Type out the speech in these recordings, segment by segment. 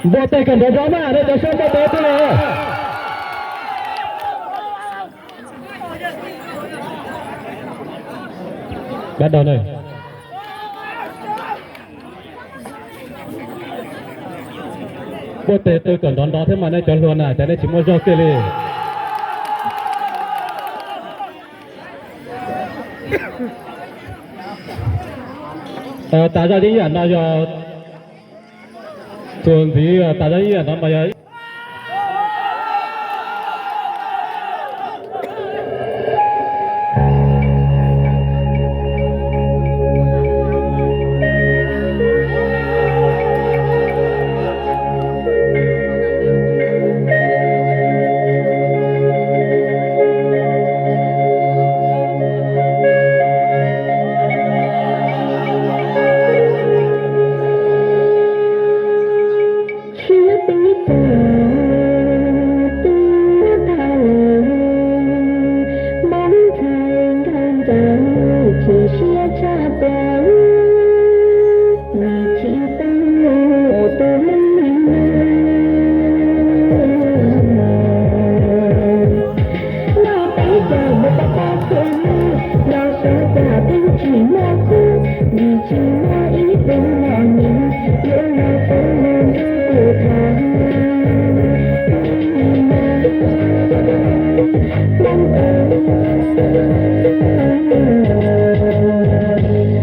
Npua tes kawm nrov nrov mas, nej cov saib npua tes twg lawm? Bắt đầu nws. Npua tes twg kawm nrov nrov thiab mas nej cov hluas na, cas nej tsis muaj zog kiag li. Tas zaj yeeb yam no yog txuas ntxiv, tas zaj yeeb yam no mas yog Tshiab peb tug tub tag lawm, Hmoob ntxhais nkauj nraug chim siab tshaj plaws, nim tsis tau tus neeg neeg. Noj peb caug npaum pab pab txhua hnub, los xyov cas peb tsis muaj khub, vim tsis muaj ib tug los nyiam, yuav los tus los nrog kuv tham. Hmoob,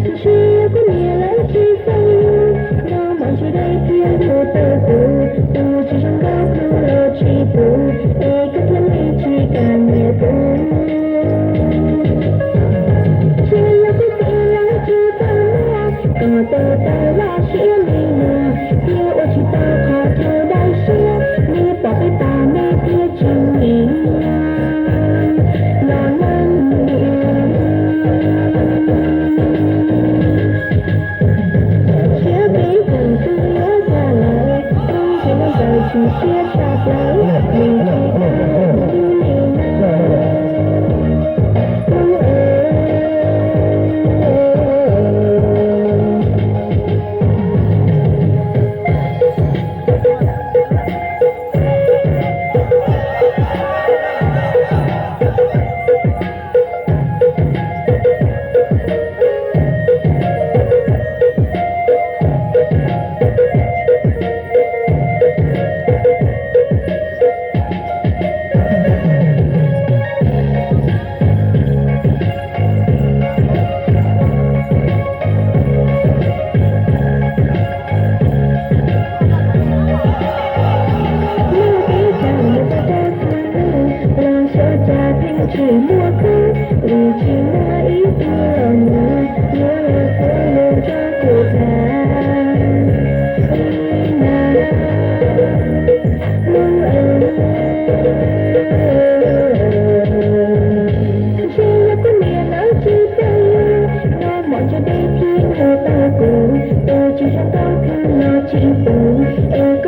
ntshe kuv niam lawv tsis xeeb, noj mov tsis deb thiab hlub tau kuv, tus tsis zoo nkauj kuv los tsis pub, es koj thiaj li tsis kam nyiam kuv. Ntshe yog kuv txiv lawv tsis tau muaj, kom tau tau laj siab li luag, thiaj ua tsis tau qhov chaw dawb siab, nej pom peb tas nej thiaj tsis nyiam los leej niam. Siab peb tseem tu yuav cas lawm, tus tsis zoo nkauj chim siab tshaj plaws, nws tsis tau tus li no. Muaj peb caug npaum pab pab txhua hnub, los xyov cas pheej tsis muaj khub, vim tsis muaj ib tug los nyiam, yuav los tus los nrog kuv tham. Hmoob, ntshe yog kuv niam lawv tsis xeeb, noj mov tsis deb thiab hlub tau kuv, tus tsis zoo nkauj kuv los tsis pub, es